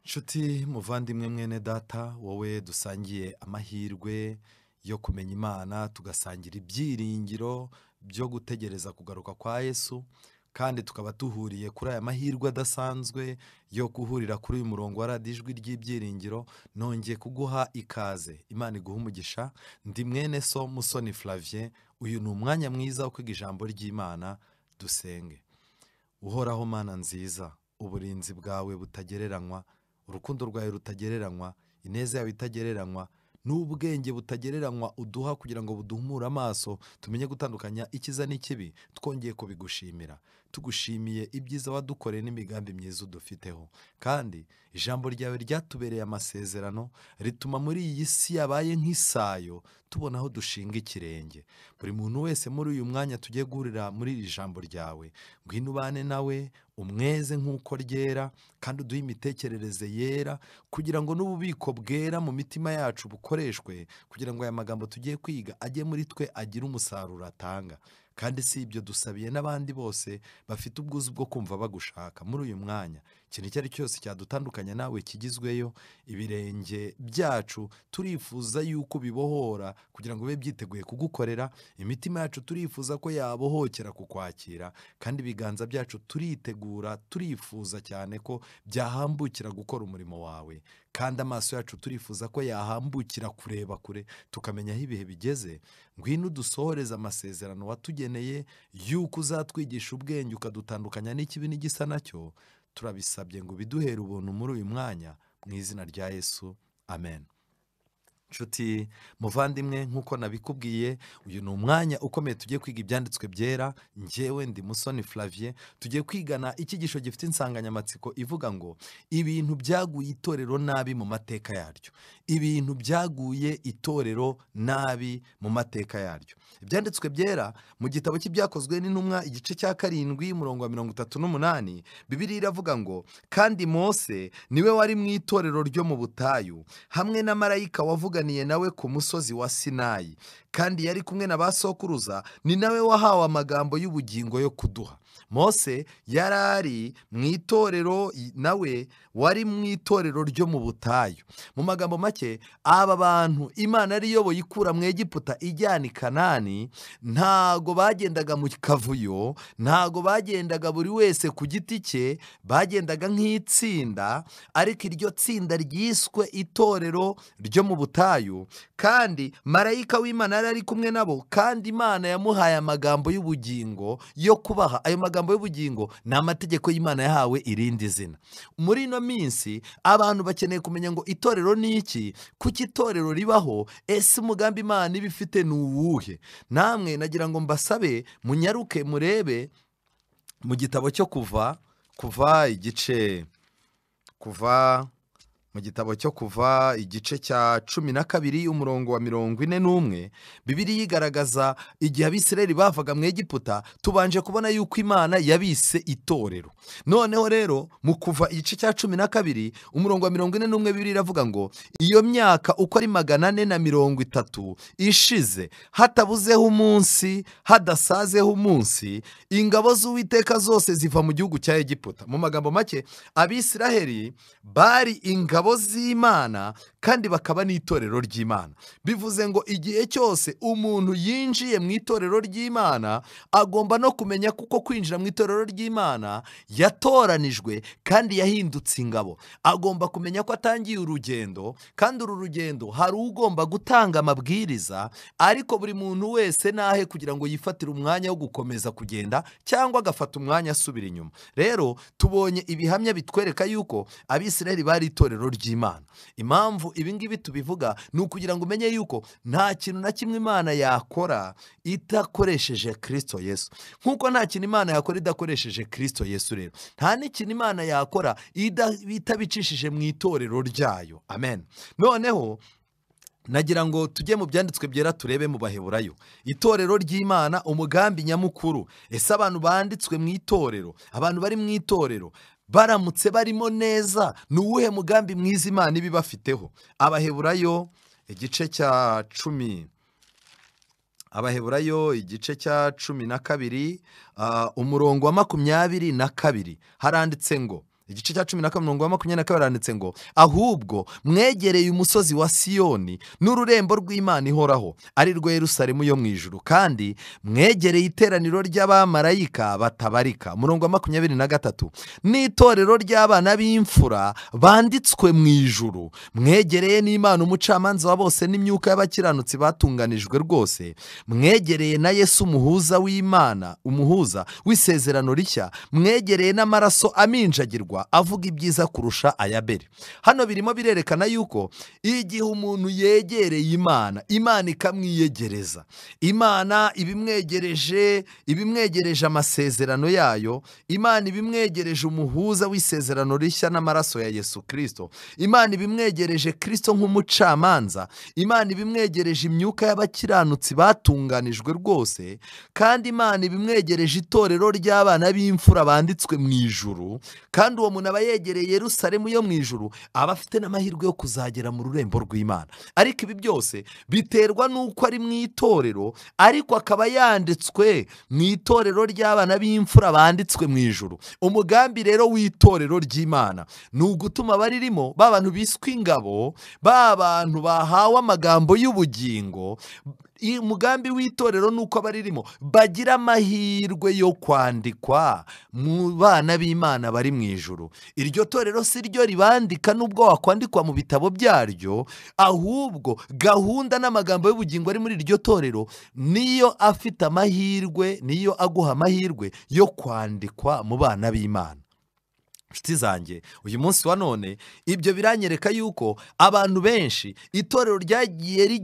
Nshuti muvandimwe mwene data, wowe dusangiye amahirwe yo kumenya Imana, tugasangira ibyiringiro byo gutegereza kugaruka kwa Yesu, kandi tukaba duhuriye kuri aya mahirwe adasanzwe yo guhurira kuri uyu murongo wa radiyo Ijwi ry'Ibyiringiro, nongeye kuguha ikaze. Imana iguhe umugisha. Ndi mwene so Musoni Flavien. Uyu ni umwanya mwiza wo kwiga ijambo ry'Imana. Dusenge. Uhoraho Mana nziza, uburinzi bwawe butagereranywa, urukundo rwawe rutagereranywa, ineza yawe itagereranywa, n'ubwenge butagereranywa uduha kugira ngo buduhumure amaso tumenye gutandukanya icyiza n'ikibi, twongeye kubigushimira. Tugushimiye ibyiza wadukoreye n'imigambi myiza udufiteho, kandi ijambo ryawe ryatubereye amasezerano, rituma muri iyi si yabaye nk'isayo tubona aho dushinga ikirenge. Buri muntu wese muri uyu mwanya tugiye guhurira muri iri jambo ryawe, ngwino ubane nawe, umweze nk'uko ryera, kandi uduhe imitekerereze yera, kugira ngo n'ububiko bwera mu mitima yacu bukoreshwe, kugira ngo aya magambo tugiye kwiga ajye muri twe agire umusaruro atanga. Kandi si ibyo dusabiye n'abandi bose bafite ubwuzu bwo kumva bagushaka muri uyu mwanya. Ikintu icyo ari cyo cyose cyadutandukanya nawe kigizweyo, ibirenge byacu turifuza yuko bibohora kugira ngo bibe byiteguye kugukorera, imitima yacu turifuza ko yabohokera kukwakira, kandi ibiganza byacu turitegura, turifuza cyane ko byahambukira gukora umurimo wawe, kandi amaso yacu turifuza ko yahambukira kureba kure tukamenya aho ibihe bigeze. Ngwino udusohoreze amasezerano watugeneye yuko uzatwigisha ubwenge ukadutandukanya n'ikibi n'igisa nacyo. Turabisabye ngo biduhere ubuntu muri uyu mwanya, mu izina rya Yesu, amen. Nshuti muvandimwe, nk'uko nabikubwiye, uyu ni umwanya ukomeye tugiye kwiga ibyanditswe byera. Njyewe ndi Musoni Flavien. Tugiye kwigana icyigisho gifite insanganyamatsiko ivuga ngo ibintu byaguye itorero nabi mu mateka yaryo. Ibintu byaguye itorero nabi mu mateka yaryo. Ibyanditswe byera mu gitabo cy'Ibyakozwe n'Intumwa igice cya 7 umurongo wa 38, Bibiliya iravuga ngo kandi Mose niwe wari mu itorero ryo mu butayu hamwe na marayika wavuganiye nawe ku musozi wa Sinayi, kandi yari kumwe na ba sokuruza, ni nawe wahawe amagambo y'ubugingo yo kuduha. Mose yari ari mu itorero, nawe wari mu itorero ryo mu butayu. Mu magambo make, aba bantu Imana yari iyoboye ikura mu Egiputa ijyana i Kanani, ntago bagendaga mu kavuyo, ntago bagendaga buri wese ku giti cye, bagendaga nk'itsinda, ariko iryo tsinda ryiswe itorero ryo mu butayu. Kandi marayika w'Imana yari ari kumwe nabo, kandi Imana yamuhaye amagambo y'ubugingo yo kubaha. Ayo magambo y'ubugingo ni amategeko y'Imana yahawe irindi zina. Muri ino minsi abantu bakeneye kumenya ngo itorero ni iki, kuki itorero ribaho, ese umugambi Imana iba ifite ni uwuhe? Namwe nagira ngo mbasabe munyaruke murebe mu gitabo cyo Kuva, Kuva igice, Kuva mu gitabo cyo Kuva igice cya 12 umurongo wa 41, Bibiliya igaragaza igihe Abisirayeli bavaga mu Egiputa, tubanje kubona yuko Imana yabise itorero. Noneho rero mu Kuva igice cya 12 umurongo wa 41, Bibiliya iravuga ngo iyo myaka uko ari 430 ishize, hatabuzeho umunsi, hadasazeho umunsi, ingabo z'Uwiteka zose ziva mu gihugu cya Egiputa. Mu magambo make, Abisirayeli bari ingabo z'Imana kandi bakaba n'itorero ry'Imana. Bivuze ngo igihe cyose umuntu yinjiye mu itorero ry'Imana agomba no kumenya kuko kwinjira mu itorero ry'Imana yatoranijwe kandi yahindutse ingabo. Agomba kumenya ko atangiye urugendo, kandi uru rugendo hari ugomba gutanga amabwiriza, ariko buri muntu wese nahe kugira ngo yifatire umwanya wo gukomeza kugenda cyangwa agafata umwanya asubira inyuma. Rero tubonye ibihamya bitwereka yuko Abisirayeli bari itorero ry'Imana. Impamvu ibi ngibi tubivuga ni ukugira ngo umenye yuko nta kintu na kimwe Imana yakora itakoresheje Kristo Yesu. Nkuko nta kintu Imana yakora idakoresheje Kristo Yesu, rero nta n'ikintu Imana yakora itabicishije mu itorero ryayo. Amen. Noneho nagira ngo tujye mu byanditswe byera turebe mu Baheburayo. Itorero ry'Imana, umugambi nyamukuru. Ese abantu banditswe mu itorero, abantu bari mu itorero baramutse barimo neza, ni uwuhe mugambi mwiza Imana ibibafiteho? Abaheburayo igice cya 10, Abaheburayo igice cya 12, umurongo wa 22, haranditse ngo Igice cya 12 umurongo wa 22 handitse ngo ahubwo mwegereye umusozi wa Siyoni n'ururembo rw'Imana ihoraho, ari rwo Yerusalemu yo mu ijuru, kandi mwegereye iteraniro ry'abamarayika batabarika. Umurongo wa 23, n'itorero ry'abana b'imfura banditswe mu ijuru, mwegereye n'Imana umucamanza wa bose n'imyuka y'abakiranutsi batunganijwe rwose, mwegereye na Yesu umuhuza w'Imana, umuhuza w'isezerano rishya, mwegereye n'amaraso aminjagirwa avuga ibyiza kurusha ayabere. Hano birimo birerekana yuko igihe umuntu yegereye Imana, Imana ikamwiyegereza, Imana ibimwegereje amasezerano yayo, Imana ibimwegereje umuhuza w'isezerano rishya n'amaraso ya Yesu Kristo, Imana ibimwegereje Kristo nk'umucamanza, Imana ibimwegereje imyuka y'abakiranutsi batunganijwe rwose, kandi Imana ibimwegereje itorero ry'abana b'imfura banditswe mu ijuru, kandi uwo muntu aba yegereye Yerusalemu yo mu ijuru, aba afite n'amahirwe yo kuzagera mu rurembo rw'Imana. Ariko ibi byose biterwa n'uko ari mu itorero, ariko akaba yanditswe mu itorero ry'abana b'imfura banditswe mu ijuru. Umugambi rero w'itorero ry'Imana ni ugutuma abaririmo ba bantu biswe ingabo, ba bantu bahawe amagambo y'ubugingo. Umugambi w'itorero nuko abaririmo bagira amahirwe yo kwandikwa mu bana b'Imana bari mu ijuru. Iryo torero si ryo ribandika nubwo wakwandikwa mu bitabo byaryo, ahubwo gahunda n'amagambo y'ubugingo ari muri iryo torero niyo afite amahirwe, niyo aguha amahirwe yo kwandikwa mu bana b'Imana. Nshuti zanjye, uyu munsi wa none ibyo biranyereka yuko abantu benshi itorero ryagiye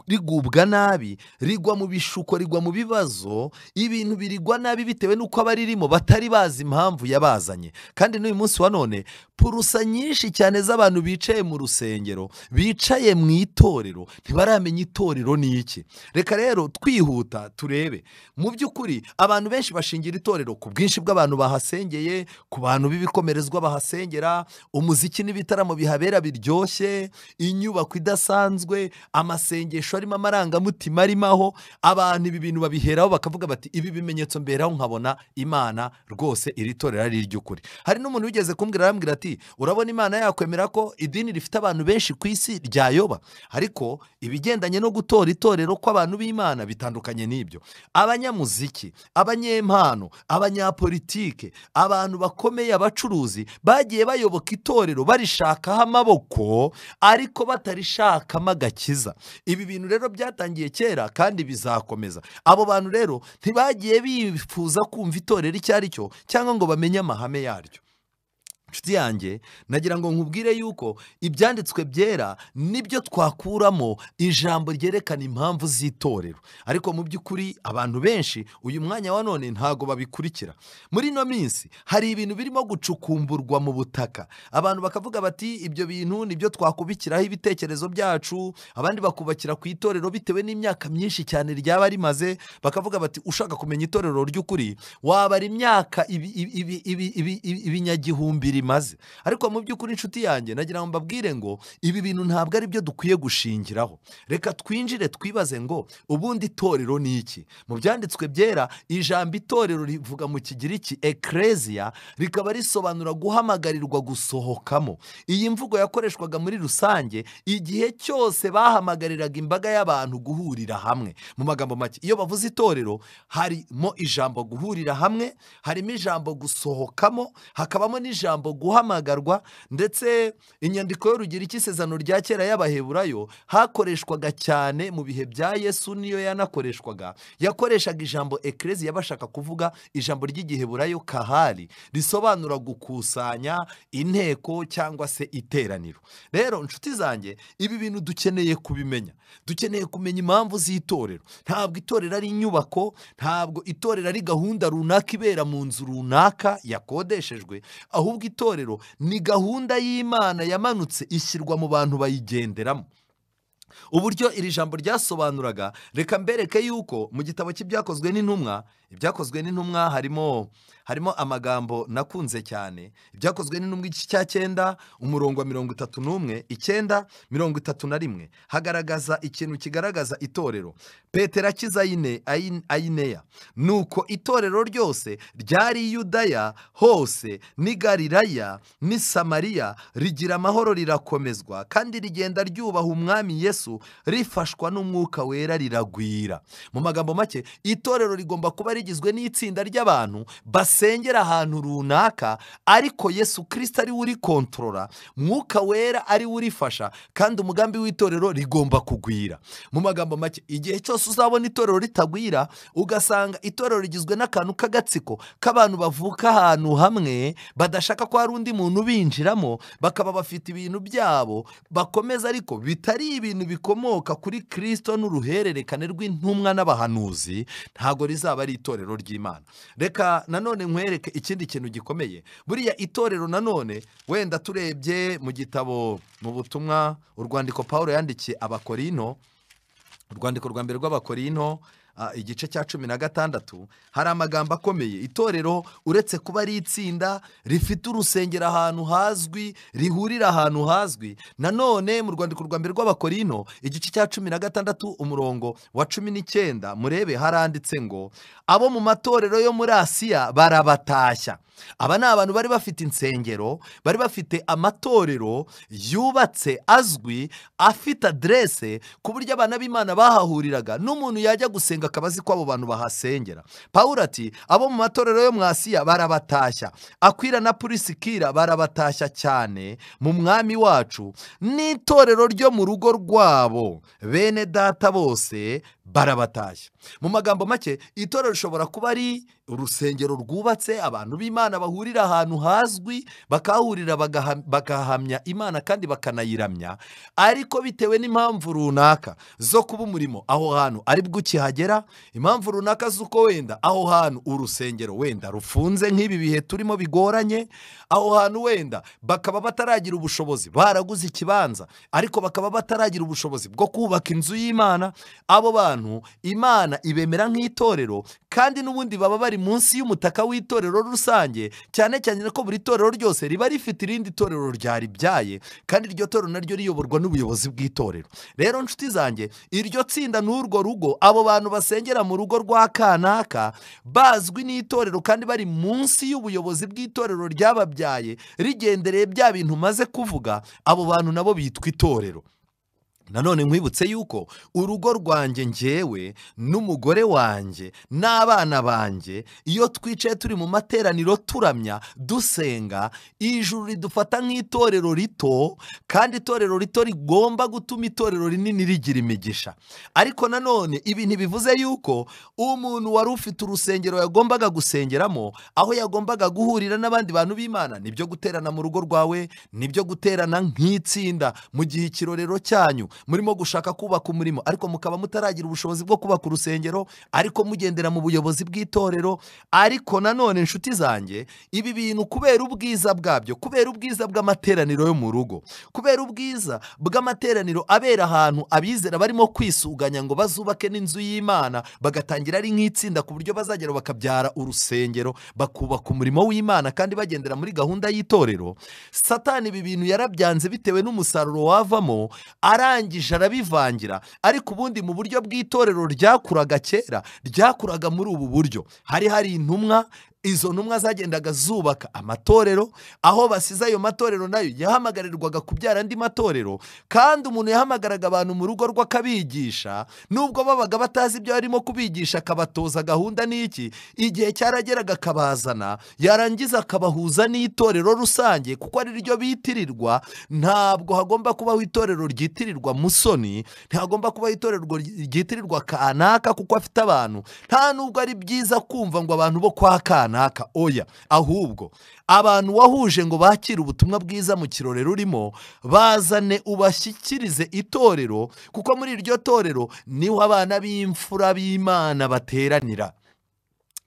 rigubwa nabi, rigwa mu bishuko, rigwa mu bibazo, ibintu birigwa nabi bitewe n'uko abaririmo batari bazi impamvu yabazanye. Kandi n'uyu munsi wa none purusa nyinshi cyane z'abantu bicaye mu rusengero, bicaye mu itorero, ntibaramenya itorero ni iki. Reka rero twihuta turebe. Mu by'ukuri abantu benshi bashingira itorero ku bwinshi bw'abantu bahasengeye, ku bantu b'ibikomerezwa bahasengera, umuziki n'ibitaramo bihabera biryoshye, inyubako idasanzwe, amasengesho arimo amarangamutima arimo aho. Abantu ibi bintu babiheraho bakavuga bati ibi bimenyetso mberaho nkabona Imana rwose iri torero ari iry'ukuri. Hari n'umuntu wigeze kumbwira arambwira ati urabona Imana yakwemera ko idini rifite abantu benshi ku isi ryayoba, ariko ibigendanye no gutora itorero kw'abantu b'Imana bitandukanye n'ibyo. Abanyamuziki, abanyempano, abanyapolitike, abantu bakomeye, abacuruzi bagiye bayoboka itorero barishakaho amaboko ariko batarishakamo agakiza. Ibi bintu rero byatangiye kera kandi bizakomeza. Abo bantu rero ntibagiye bifuza kumva itorero icyo ari cyo cyangwa ngo bamenye amahame yaryo. Nshuti yanjye, nagira ngo nkubwire yuko ibyanditswe byera nibyo twakuramo ijambo ryerekana impamvu z'itorero, ariko mu by'ukuri abantu benshi uyu mwanya wa none ntago babikurikira. Muri ino minsi hari ibintu birimo gucukumburwa mu butaka, abantu bakavuga bati ibyo bintu nibyo twakubikiraho ibitekerezo byacu, abandi bakubakira ku itorero bitewe n'imyaka myinshi cyane ryaba rimaze, bakavuga bati ushaka kumenya itorero ry'ukuri wabara imyaka ibinyagihumbi maze. Ariko mu by'ukuri inshuti yanjye nagira ngo mbabwire ngo ibi bintu ntabwo ari byo dukwiye gushingiraho. Reka twinjire twibaze ngo ubundi itorero ni iki? Mu byanditswe byera ijambo itorero rivuga mu Kigiriki ecclesia, rikaba risobanura guhamagarirwa gusohokamo. Iyi mvugo yakoreshwaga muri rusange igihe cyose bahamagariraga imbaga y'abantu guhurira hamwe. Mu magambo make, iyo bavuze itorero harimo ijambo guhurira hamwe, harimo ijambo gusohokamo, hakabamo n'ijambo guhamagarwa. Ndetse inyandiko y'Urugiriki isezerano rya kera y'Abaheburayo hakoreshwaga cyane mu bihe bya Yesu, niyo yanakoreshwaga, yakoreshaga ijambo ecclesia bashaka kuvuga ijambo ry'Igiheburayo kahari risobanura gukusanya, inteko cyangwa se iteraniro. Rero nshuti zanjye, ibi bintu dukeneye kubimenya. Dukeneye kumenya impamvu z'itorero. Ntabwo itorero ari inyubako, ntabwo itorero ari gahunda runaka ibera mu nzu runaka yakodeshejwe, ahubwo itorero ni gahunda y'Imana yamanutse ishyirwa mu bantu bayigenderamo. Uburyo iri jambo ryasobanuraga, reka mbereke yuko mu gitabo cy'Ibyakozwe n'Intumwa, Ibyakozwe n'Intumwa harimo amagambo nakunze cyane. Ibyakozwe n'Intumwa igice cya 9 umurongo wa 31, 9:31, hagaragaza ikintu kigaragaza itorero. Petero akiza Ayineya, nuko itorero ryose ryari Yudaya hose n'i Galilaya n'i Samariya rigira amahoro, rirakomezwa kandi rigenda ryubaha Umwami Yesu, rifashwa n'Umwuka Wera, riragwira. Mu magambo make, itorero rigomba kuba rigizwe n'itsinda ry'abantu basengera ahantu runaka, ariko Yesu Kristo ari we urikontorora, Mwuka Wera ari we urifasha, kandi umugambi w'itorero rigomba kugwira. Mu magambo make, igihe cyose uzabona itorero ritagwira, ugasanga itorero rigizwe n'akantu k'agatsiko k'abantu bavuka ahantu hamwe, badashaka ko hari undi muntu ubinjiramo, bakaba bafite ibintu byabo bakomeza, ariko bitari ibintu bikomoka kuri Kristo n'uruhererekane rw'intumwa n'abahanuzi, ntago rizaba ari itorero ry'Imana. Reka nanone nkwereke ikindi kintu gikomeye. Buriya itorero nanone, wenda turebye mu gitabo, mu butumwa, urwandiko Paulo yandikiye Abakorino, urwandiko rwa mbere rw'Abakorino, igice cya 16, hari amagambo akomeye. Itorero uretse kuba ari itsinda rifite urusengero ahantu hazwi, rihurira ahantu hazwi, nanone mu rwandiko rwa mbere rw'Abakorino igice cya 16 umurongo wa 19, murebe haranditse ngo abo mu matorero yo muri Asiya barabatashya. Aba ni abantu bari bafite insengero, bari bafite amatorero yubatse azwi, afite adresse, ku buryo abana b'Imana bahahuriraga, n'umuntu yajya gusenga akaba azi ko abo bantu bahasengera. Pawulo ati abo mu matorero yo mu Asiya barabatashya, Akwila na Purisikira barabatashya cyane mu Mwami wacu, n'itorero ryo mu rugo rwabo, bene data bose barabatashya. Mu magambo make, itorero rishobora kuba ari urusengero rwubatse, abantu b'Imana bahurira ahantu hazwi, bakahurira bagahamya Imana kandi bakanayiramya, ariko bitewe n'impamvu runaka zo kuba umurimo aho hantu ari bwo ukihagera, impamvu runaka z'uko wenda aho hantu urusengero wenda rufunze nk'ibi bihe turimo bigoranye, aho hantu wenda bakaba bataragira ubushobozi, baraguze ikibanza ariko bakaba bataragira ubushobozi bwo kubaka inzu y'Imana, abo bantu Imana ibemera nk'itorero, kandi n'ubundi baba bari munsi y'umutaka w'itorero rusange, cyane cyane ko buri torero ryose riba rifite irindi torero ryaribyaye, kandi iryo torero naryo riyoborwa n'ubuyobozi bw'itorero. Rero nshuti zanjye, iryo tsinda n'urwo rugo, abo bantu basengera mu rugo rwa kanaka bazwi n'itorero kandi bari munsi y'ubuyobozi bw'itorero ryababyaye, rigendereye bya bintu maze kuvuga, abo bantu nabo bitwa itorero. Nanone nkwibutse yuko urugo rwanjye njyewe n'umugore wanjye n'abana banjye, iyo twicaye turi mu materaniro turamya dusenga, ijuru ridufata nk'itorero rito, kandi itorero rito rigomba gutuma itorero rinini rigira imigisha. Ariko nanone ibi ntibivuze yuko umuntu wari ufite urusengero yagombaga gusengeramo, aho yagombaga guhurira n'abandi bantu b'Imana, nibyo guterana mu rugo rwawe, nibyo guterana nk'itsinda mu gihe ikirorero cyanyu murimo gushaka kubaka umurimo, ariko mukaba mutaragira ubushobozi bwo kubaka urusengero, ariko mugendera mu buyobozi bw'itorero. Ariko nanone inshuti zanjye, ibi bintu kubera ubwiza bwabyo, kubera ubwiza bw'amateraniro yo mu rugo, kubera ubwiza bw'amateraniro abera ahantu abizera barimo kwisuganya ngo bazubake n'inzu y'Imana, bagatangira ari nk'itsinda ku buryo bazagera bakabyara urusengero, bakubaka umurimo w'Imana kandi bagendera muri gahunda y'itorero. Satani ibi bintu yarabyanze bitewe n'umusaruro wavamo, arangije arabivangira. Ariko ubundi mu buryo bw'itorero ryakuraga kera, ryakuraga muri ubu buryo. Hari intumwa, izo ntumwa zagendaga zubaka amatorero, aho basize ayo matorero nayo yahamagarirwaga kubyara andi matorero, kandi umuntu yahamagaraga abantu mu rugo rw'akabigisha, nubwo babaga batazi ibyo arimo kubigisha, akabatoza gahunda n'iki, igihe cyarageraga akabazana, yarangiza akabahuza n'itorero rusange, kuko ari ryo bitirirwa. Ntabwo hagomba kubaho itorero ryitirirwa Musoni, ntihagomba kubaho itorero ryitirirwa kanaka kuko afite abantu. Nta nubwo ari byiza kumva ngo abantu bo kwa kanaka, oya, ahubwo abantu wahuje ngo bakire ubutumwa bwiza mu kirorero urimo, bazane ubashyikirize itorero, kuko muri iryo torero niho abana b'imfura b'Imana bateranira.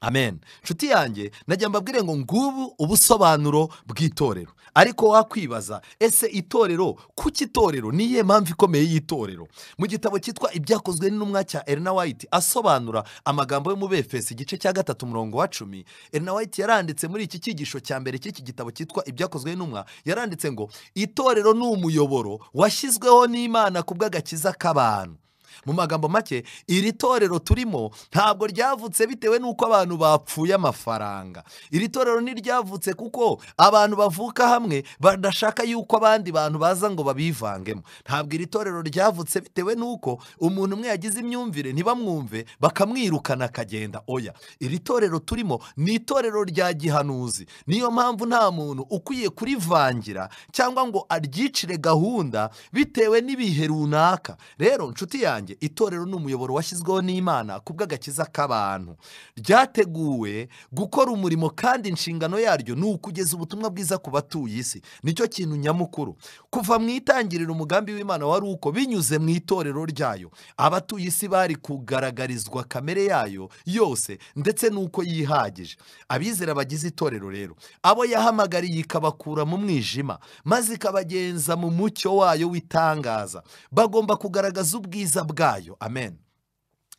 Amen. Nshuti yanjye, najya mbabwire ngo ngubu ubusobanuro bw'itorero. Ariko wakwibaza, ese itorero, kuki itorero? Niyihe mpamvu ikomeye y'itorero? Mu gitabo cyitwa Ibyakozwe n'Intumwa cya Elena White, asobanura amagambo yo mu Befesi igice cya 3 umurongo wa 10, Elena White yaranditse muri iki cyigisho cya mbere cy'iki gitabo cyitwa Ibyakozwe n'Intumwa, yaranditse ngo itorero ni umuyoboro washyizweho n'Imana ku bw'agakiza k'abantu. Mu magambo make, iri torero turimo ntabwo ryavutse bitewe n'uko abantu bapfuye amafaranga. Iri torero ntiryavutse kuko abantu bavuka hamwe badashaka yuko abandi bantu baza ngo babivangemo. Ntabwo iri torero ryavutse bitewe n'uko umuntu umwe yagize imyumvire ntibamwumve bakamwirukana akagenda. Oya, iri torero turimo ni itorero rya gihanuzi. Niyo mpamvu nta muntu ukwiye kurivangira cyangwa ngo aryicire gahunda bitewe n'ibihe runaka. Rero nshuti yanjye, itorero ni umuyoboro washyizweho n'Imana ku bw'agakiza k'abantu. Ryateguwe gukora umurimo kandi inshingano yaryo ni ukugeza ubutumwa bwiza ku batuye isi. Nicyo kintu nyamukuru. Kuva mu itangiriro umugambi w'Imana wari uko binyuze mu itorero ryayo abatuye isi bari kugaragarizwa kamere yayo yose ndetse n'uko yihagije. Abizera bagize itorero rero, abo yahamagariye ikabakura mu mwijima maze ikabagenza mu mucyo wayo w'itangaza, bagomba kugaragaza ubwiza bwayo. Amen.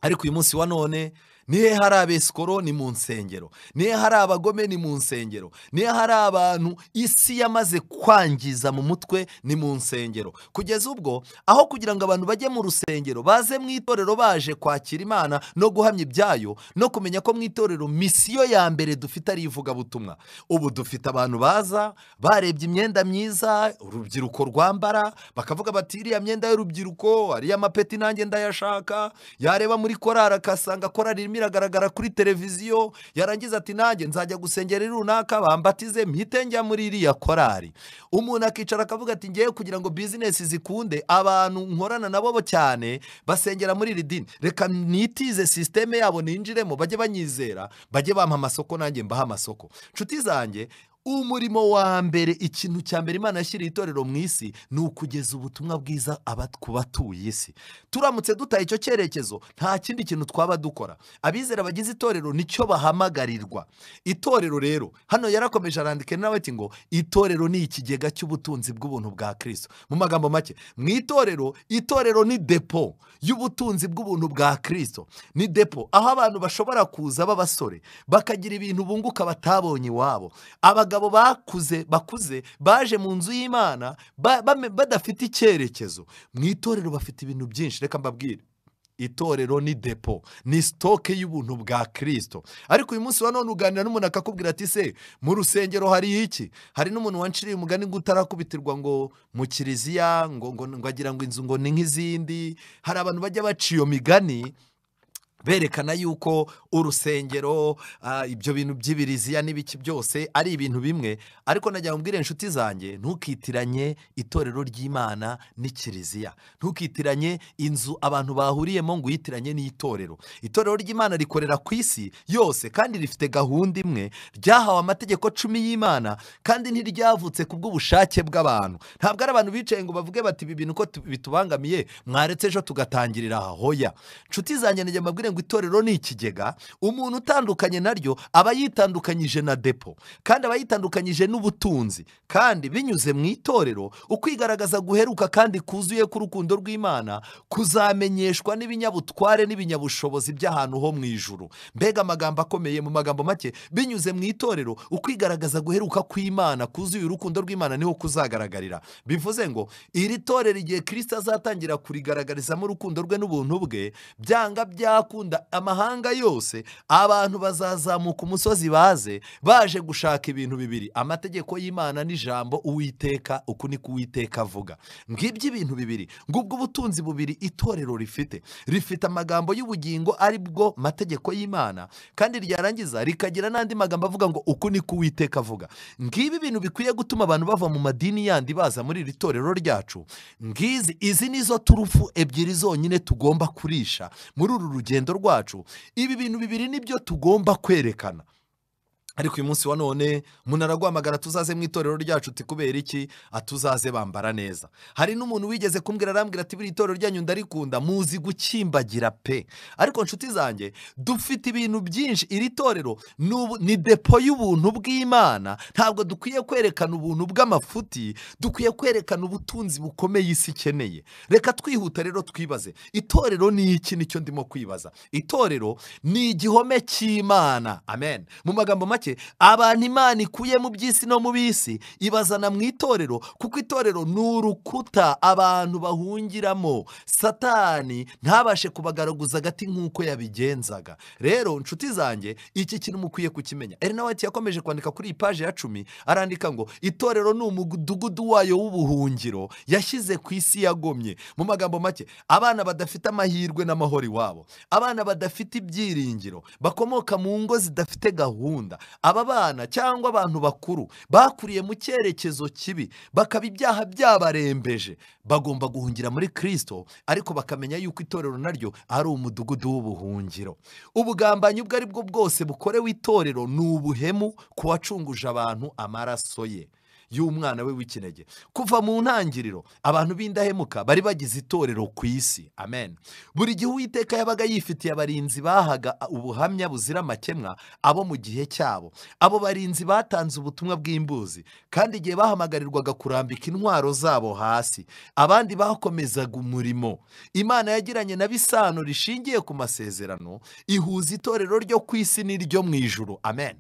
Ariko uyu munsi wa none, nihe hari abesikoro? Ni mu nsengero. Nihe hari abagome? Ni mu nsengero. Nihe hari abantu isi yamaze kwangiza mu mutwe? Ni mu nsengero. Kugeza ubwo aho kugira ngo abantu bajye mu rusengero baze mu itorero baje kwakira Imana no guhamya ibyayo no kumenya ko mu itorero misiyo ya mbere dufite ari ivugabutumwa, ubu dufite abantu baza barebye imyenda myiza urubyiruko rwambara bakavuga bati iriya myenda y'urubyiruko, ariya mapeti nanjye ndayashaka. Yareba muri korari akasanga korari iragaragara kuri televiziyo, yarangiza ati nanjye nzajya gusengera runaka bambatize mpite njya muri iriya korari. Umuntu akicara akavuga ati ngiye kugira ngo business zikunde, abantu nkorana nabo cyane basengera muri iri dini, reka nitize systeme yabo ninjiremo, bajye banyizera, bajye bampa amasoko nanjye mbaha amasoko. Nshuti zanjye, umurimo wa mbere, ikintu cya mbere Imana yashyiriye itorero mu isi ni ukugeza ubutumwa bwiza ku batuye isi. Turamutse dutaye icyo cyerekezo nta kindi kintu twaba dukora. Abizera bagize itorero nicyo bahamagarirwa. Itorero rero hano yarakomeje arandika nawe ati ngo itorero ni ikigega cy'ubutunzi bw'ubuntu bwa Kristo. Mu magambo make, mu itorero, itorero ni depo y'ubutunzi bw'ubuntu bwa Kristo. Ni depo aho abantu bashobora kuza b'abasore bakagira ibintu bunguka batabonye iwabo. Abagabo bakuze baje mu nzu y'Imana badafite icyerekezo. Mu itorero bafite ibintu byinshi. Reka mbabwire, itorero ni depo, ni stoke y'ubuntu bwa Kristo. Ariko uyu munsi wa none uganira n'umuntu akakubwira ati se mu rusengero hari iki? Hari n'umuntu wanciriye umugani ngo utarakubitirwa ngo mu kiliziya ngo ngo agira ngo inzu ngo ni nk'izindi. Hari abantu bajya baca iyo migani berekana yuko urusengero, ibyo bintu by'ibiriziya n'ibiki byose ari ibintu bimwe. Ariko najya mbwira inshuti zanjye, ntukitiranye itorero ry'Imana n'ikiliziya, ntukitiranye inzu abantu bahuriyemo ngo uyitiranye n'itorero. Itorero ry'Imana rikorera ku isi yose kandi rifite gahunda imwe, ryahawe amategeko 10 y'Imana kandi ntiryavutse kubw'ubushake bw'abantu. Ntabwo ari abantu bicaye ngo bavuge bati ibi bintu ko bitubangamiye mwaretse ejo tugatangirira aho. Hoya nshuti zanjye, najya mbabwire ngo itorero ni ikigega. Umuntu utandukanye naryo aba yitandukanyije na depo, kandi aba yitandukanyije n'ubutunzi. Kandi binyuze mu itorero ukwigaragaza guheruka kandi kuzuye k'urukundo rw'Imana kuzamenyeshwa n'ibinyabutware n'ibinyabushobozi by'ahantu ho mu ijuru. Mbega amagambo akomeye! Mu magambo make, binyuze mu itorero ukwigaragaza guheruka kw'Imana kuzuye urukundo rw'Imana niho kuzagaragarira. Bivuze ngo iri torero igihe Kristo azatangira kurigaragarizamo urukundo rwe n'ubuntu bwe, byanga byakunda amahanga yose abantu bazazamuka umusozi baze baje gushaka ibintu bibiri: amategeko y'Imana n'ijambo Uwiteka. Uku ni Uwiteka avuga. Ngibyo ibintu bibiri, ngubwo ubutunzi bubiri itorero rifite. Rifite amagambo y'ubugingo ari bwo mategeko y'Imana, kandi ryarangiza rikagira n'andi magambo avuga ngo uku ni Uwiteka avuga. Ngibi ibintu bikwiye gutuma abantu bava mu madini yandi baza muri iri torero ryacu. Ngizi izi nizo turufu ebyiri zonyine tugomba kurisha muri uru rugendo rwacu. Ibi bintu bibiri nibyo tugomba kwerekana. Ariko uyu munsi wa none umuntu araguhamagara tuzaze mu itorero ryacu, uti kubera iki? Atuzaze bambara neza. Hari n'umuntu wigeze kumbwira arambwira ati buri itorero ryanyu ndarikunda, muzi gukimbagira pe. Ariko nshuti zanjye, dufite ibintu byinshi. Iri torero ni depo y'ubuntu bw'Imana. Ntabwo dukwiye kwerekana ubuntu bw'amafuti, dukwiye kwerekana ubutunzi bukomeye isi ikeneye. Reka twihuta rero twibaze, itorero ni iki? Nicyo ndimo kwibaza. Itorero ni igihome cy'Imana. Amen. Mu magambo make, abantu Imana ikuye mu by'isi no mu bisi ibazana mu itorero, kuko itorero ni urukuta abantu bahungiramo, Satani ntabashe kubagaraguza agati nk'uko yabigenzaga. Rero nshuti zanjye, iki kintu mukwiye kukimenya. Ellen White yakomeje kwandika kuri iyi paje ya 10, arandika ngo itorero ni umudugudu wayo w'ubuhungiro yashyize ku isi yagomye. Mu magambo make, abana badafite amahirwe n'amahoro iwabo, abana badafite ibyiringiro, bakomoka mu ngo zidafite gahunda, aba bana cyangwa abantu bakuru bakuriye mu cyerekezo kibi, bakaba ibyaha byabarembeje, bagomba guhungira muri Kristo, ariko bakamenya yuko itorero naryo ari umudugudu w'ubuhungiro. Ubugambanyi ubwo ari bwo bwose bukorewe itorero ni ubuhemu ku wacunguje abantu amaraso ye y'umwana we w'ikinege. Kuva mu ntangiriro abantu b'indahemuka bari bagize itorero ku isi. Amen. Buri gihe Uwiteka yabaga yifitiye abarinzi bahaga ubuhamya buzira amakemwa abo mu gihe cyabo. Abo barinzi batanze ubutumwa bw'imbuzi, kandi igihe bahamagarirwaga kurambika intwaro zabo hasi, abandi bakomezaga umurimo. Imana yagiranye na bisano rishingiye ku masezerano, ihuza itorero ryo ku isi n'iryo mu ijuru. Amen.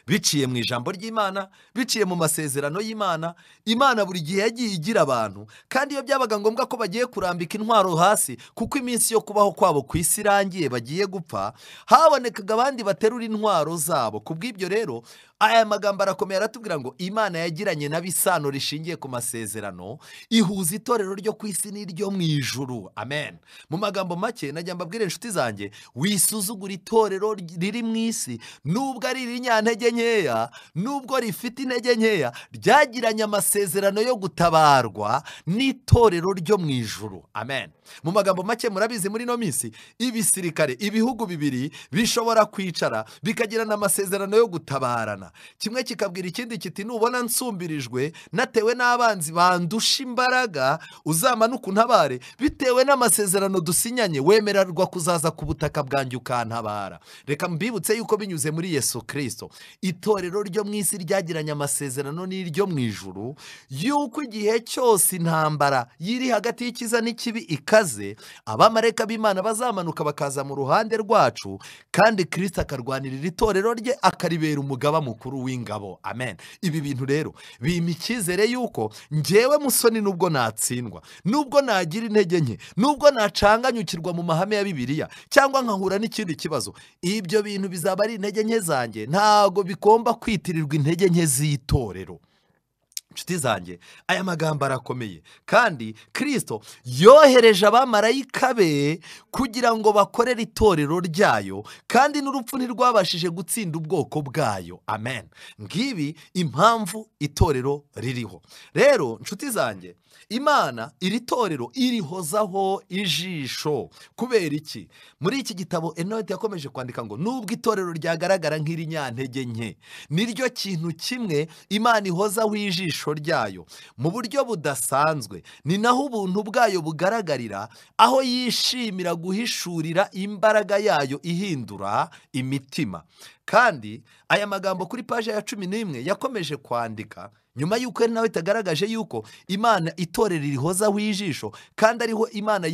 Biciye mu ijambo ry'Imana, biciye mu masezerano y'Imana, Imana buri gihe yagiye igira abantu, kandi iyo byabaga ngombwa ko bagiye kurambika intwaro hasi kuko iminsi yo kubaho kwabo ku isi irangiye bagiye gupfa, habonekaga abandi baterura intwaro zabo. Kubw'ibyo rero aya magambo arakomeye, aratubwira ngo Imana yagiranye n'abisano rishingiye ku masezerano, ihuza itorero ryo ku isi n'iryo mu ijuru. Amen. Mu magambo make najya mbabwire inshuti zanjye, wisuzugura itorero riri mu isi, nubwo ari irinyantege nkeya, nubwo rifite intege nkeya, ryagiranye amasezerano yo gutabarwa n'itorero ryo mu ijuru. Amen. Mu magambo make, murabizi muri no minsi ibisirikare, ibihugu bibiri bishobora kwicara bikagirana amasezerano yo gutabarana. Kimwe kikabwira ikindi kiti nubona nsumbirijwe natewe n'abanzi bandusha imbaraga, uzamanuka untabare, bitewe n'amasezerano dusinyanye wemererwa kuzaza ku butaka bwanjye ukantabara. Reka mbibutse yuko binyuze muri Yesu Kristo itorero ryo mu isi ryagiranye amasezerano n'iryo mu ijuru, yuko igihe cyose intambara yiri hagati y'ikiza n'ikibi ikaze, abamarayika b'Imana bazamanuka bakaza mu ruhande rwacu, kandi Kristo akarwanirira itorero rye akaribera umugaba mukuru w'ingabo. Amen. Ibi bintu rero bimpa icyizere yuko njyewe Musoni, nubwo natsindwa, nubwo nagira intege nke, nubwo nacanganyukirwa mu mahame ya Bibiliya cyangwa nkahura n'ikindi kibazo, ibyo bintu bizaba ari intege nke zanjye, ntago bigomba kwitirirwa intege nke z'itorero. Nshuti zanjye, aya magambo arakomeye, kandi Kristo yohereje abamarayika be kugira ngo bakorere itorero ryayo, kandi n'urupfu ntirwabashije gutsinda ubwoko bwayo. Amen. Ngibi impamvu itorero ririho. Rero nshuti zanjye, Imana iri torero irihozaho ijisho. Kubera iki? Muri iki gitabo Ellen White yakomeje kwandika ngo nubwo itorero ryagaragara nk'irinyantege nke, niryo kintu kimwe Imana ihozaho ijisho ryayo mu buryo budasanzwe. Ni naho ubuntu bwayo bugaragarira, aho yishimira guhishurira imbaraga yayo ihindura imitima. Kandi aya magambo kuri paje ya 11 yakomeje kwandika nyuma yuko Ellen White agaragaje yuko Imana itorero irihozaho ijisho, kandi ariho Imana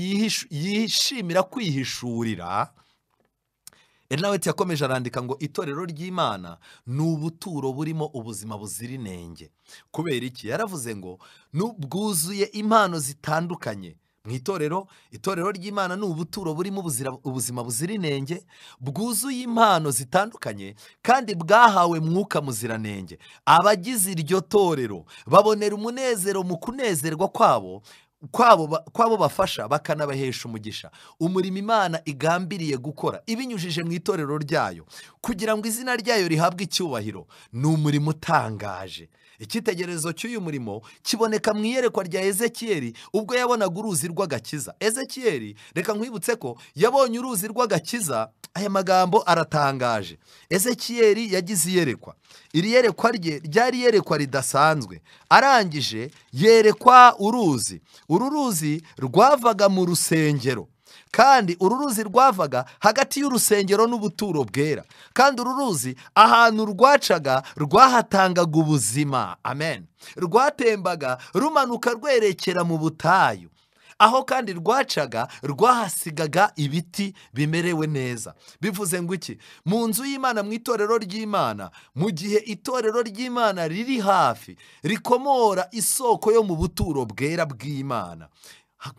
yishimira kwihishurira. Ellen White yakomeje arandika ngo itorero ry'Imana ni ubuturo burimo ubuzima buzira inenge. Kubera iki? Yaravuze ngo bwuzuye impano zitandukanye. Mu itorero, itorero ry'Imana ni ubuturo burimo ubuzima buzira inenge, bwuzuye impano zitandukanye, kandi bwahawe mwuka muziranenge. Abagize iryo torero babonera umunezero mu kunezerwa kwabo kwabo bafasha bakanabahesha umugisha. Umurimo Imana igambiriye gukora ibinyujije mu itorero ryayo kugira ngo izina ryayo rihabwe icyubahiro ni umurimo utangaje. Icyitegererezo cy'uyu murimo kiboneka mu iyerekwa rya Ezekiyeli ubwo yabonaga uruzi rw'agakiza. Ezekiyeli, reka nkwibutse ko yabonye uruzi rw'agakiza. Aya magambo aratangaje. Ezekiyeli yagize iyerekwa. Iri yerekwa rye ryari iyerekwa ridasanzwe. Arangije yerekwa uruzi. Uru ruzi rwavaga mu rusengero, kandi uru ruzi rwavaga hagati y'urusengero n'ubuturo bwera, kandi uru ruzi ahantu rwacaga rwahatangaga ubuzima. Amen. Rwatembaga rumanuka rwerekera mu butayu, aho kandi rwacaga rwahasigaga ibiti bimerewe neza. Bivuze ngo iki? Mu nzu y'Imana, mu itorero ry'Imana, mu gihe itorero ry'Imana riri hafi rikomora isoko yo mu buturo bwera bw'Imana,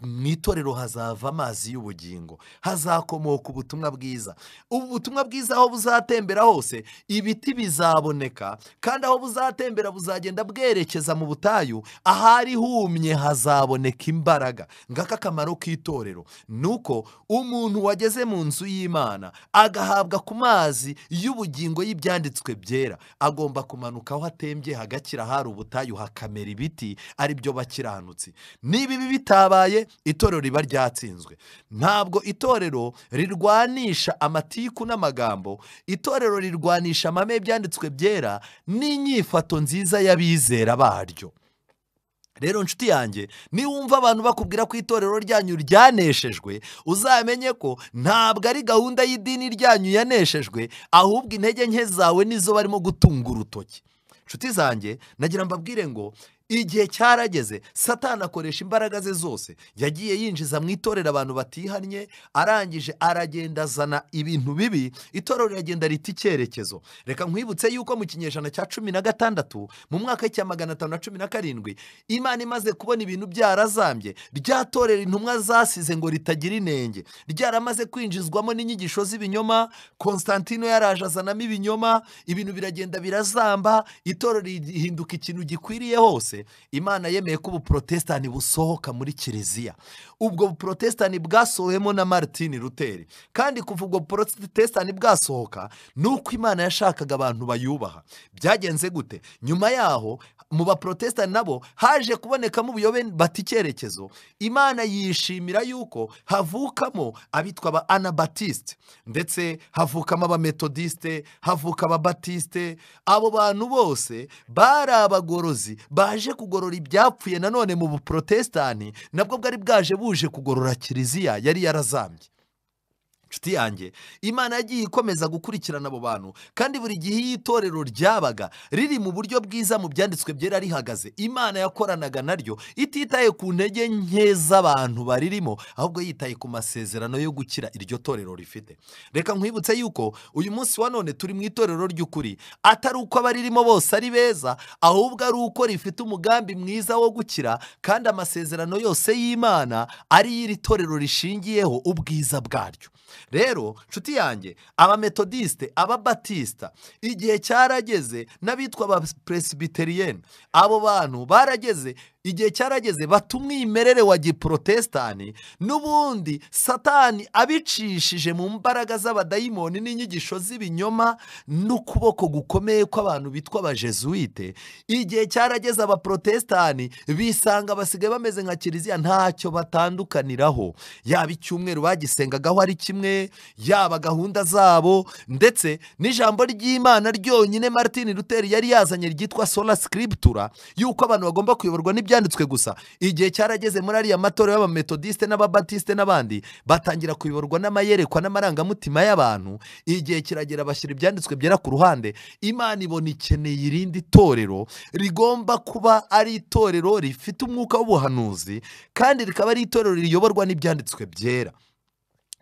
mu itorero hazava amazi y'ubugingo, hazakomoka ubutumwa bwiza. Ubu butumwa bwiza aho buzatembera hose ibiti bizaboneka, kandi aho buzatembera buzagenda bwerekeza mu butayu, ahari humye hazaboneka imbaraga. Ngaka akamaro k'itorero nuko umuntu wageze mu nzu y'Imana agahabwa ku mazi y'ubugingo y'ibyanditswe byera agomba kumanuka aho atembye hagakira, hari ubutayu hakamera ibiti, ari byo bakiranutsi. Niba ibi bitabaye, itorero riba ryatsinzwe. Ntabwo itorero rirwanisha amatiku n'amagambo, itorero rirwanisha amahame y'ibyanditswe byera n'inyifato nziza y'abizera baryo. Rero nshuti yanjye, niwumva abantu bakubwira ko itorero ryanyu ryaneshejwe, uzamenye ko ntabwo ari gahunda y'idini ryanyu yaneshejwe, ahubwo intege nke zawe nizo barimo gutunga urutoki. Nshuti zanjye, nagira mbabwire ngo igihe cyarageze Satani akoresha imbaraga ze zose. Yagiye yinjiza mu itorero abantu batihannye, arangije aragenda azana ibintu bibi, itorero riragenda rita icyerekezo. Reka nkwibutse yuko mu kinyejana cya 16 mu mwaka w'icya 517, Imana imaze kubona ibintu byarazambye, ryatorera intumwa zasize ngo ritagira inenge, ryaramaze kwinjizwamo n'inyigisho z'ibinyoma. Konstantino yaraje azanamo ibinyoma, ibintu biragenda birazamba, itorero rihinduka ikintu gikwiriye hose. Imana yemeye ko ubuprotestani busohoka muri kiliziya. Ubwo buprotestani bwasohowemo na Martin Luther, kandi kuva ubwo buprotestani bwasohoka nuko Imana yashakaga abantu bayubaha. Byagenze gute? Nyuma yaho mu baprotestani nabo haje kubonekamo ubuyobe bata icyerekezo. Imana yishimira yuko havukamo abitwa ba Anabatiste, ndetse havukamo abametodiste, havuka ababatiste. Abo bantu bose bari abagorozi baje kugorora ibyapfuye nanone mu buprotestani, nabwo bwari bwaje buje kugorora kiliziya yari yarazambye. Nshuti yanjye, Imana yagiye ikomeza gukurikirana abo bantu, kandi buri gihe iyo itorero ryabaga riri mu buryo bwiza mu byanditswe byera rihagaze, Imana yakoranaga naryo ititaye ku ntege nke z'abantu baririmo, ahubwo yitaye ku masezerano yo gukira iryo torero rifite. Reka nkwibutse yuko uyu munsi wa none turi mu itorero ry'ukuri, atari uko abaririmo bose ari beza, ahubwo ari uko rifite umugambi mwiza wo gukira, kandi amasezerano yose y'Imana ari iri torero rishingiyeho ubwiza bwaryo. Rero nshuti yanjye, abametodiste, ababatista, igihe cyarageze n'abitwa abapresbyterienne, abo bantu barageze igihe cyarageze bata umwimerere wa giprotestani, n'ubundi Satani abicishije mu mbaraga z'abadayimoni n'inyigisho z'ibinyoma n'ukuboko gukomeye kw'abantu bitwa abajesuite. Igihe cyarageze abaprotestani bisanga basigaye bameze nka kiliziya, ntacyo batandukaniraho, yaba icyumweru bagisengagaho ari kimwe, yaba gahunda zabo, ndetse n'ijambo ry'Imana ryonyine Martin Luther yari yazanye ryitwa sola scriptura, yuko abantu bagomba kuyoborwa n'ibyanditswe gusa. Igihe cyarageze muri ariya matorero y'abametodiste n'ababatiste n'abandi batangira kuyoborwa n'amayerekwa n'amarangamutima y'abantu. Igihe kiragera bashyira ibyanditswe byera ku ruhande. Imana ibona ikeneye irindi torero rigomba kuba ari itorero rifite umwuka w'ubuhanuzi, kandi rikaba ari itorero riyoborwa n'ibyanditswe byera.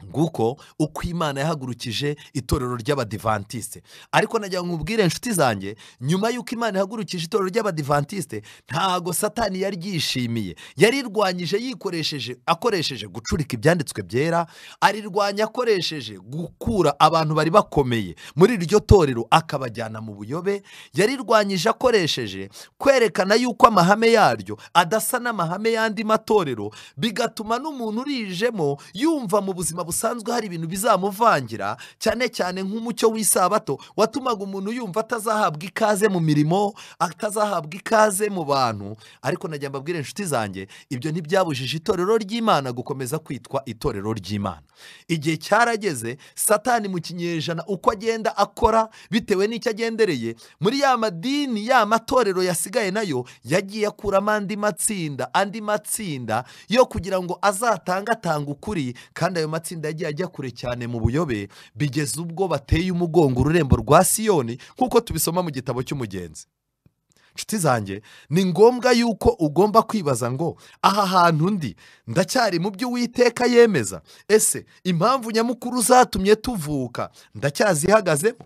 Nguko uko Imana yahagurukije itorero ry'Abadivantiste. Ariko nagira ngo nkubwire inshuti zanjye, nyuma y'uko Imana yahagurukije itorero ry'Abadivantiste, ntago Satani yaryishimiye. Yarirwanyije akoresheje gucurika ibyanditswe byera, arirwanya akoresheje gukura abantu bari bakomeye muri iryo torero akabajyana mu buyobe. Yarirwanyije akoresheje kwerekana yuko amahame yaryo adasa n'amahame y'andi matorero, bigatuma n'umuntu urijemo yumva mu buzima busanzwe hari ibintu bizamuvangira, cyane cyane nk'umucyo w'isabato watumaga umuntu yumva atazahabwa ikaze mu mirimo, atazahabwa ikaze mu bantu. Ariko najya mbabwire inshuti zanjye, ibyo ntibyabujije itorero ry'Imana gukomeza kwitwa itorero ry'Imana. Igihe cyarageze Satani mu kinyejana uko agenda akora bitewe n'icyo agendereye muri ya madini, ya matorero yasigaye nayo yagiye akuramo andi matsinda yo kugira ngo azatangatanga ukuri, kandi ayo matsinda yagiye ajya kure cyane mu buyobe, bigeze ubwo bateye umugongo ururembo rwa Siyoni, nk'uko tubisoma mu gitabo cy'Umugenzi. Nshuti zanjye, ni ngombwa yuko ugomba kwibaza ngo aha hantu ndi ndacyari mu byo Uwiteka yemeza? Ese impamvu nyamukuru zatumye tuvuka ndacyazihagazemo?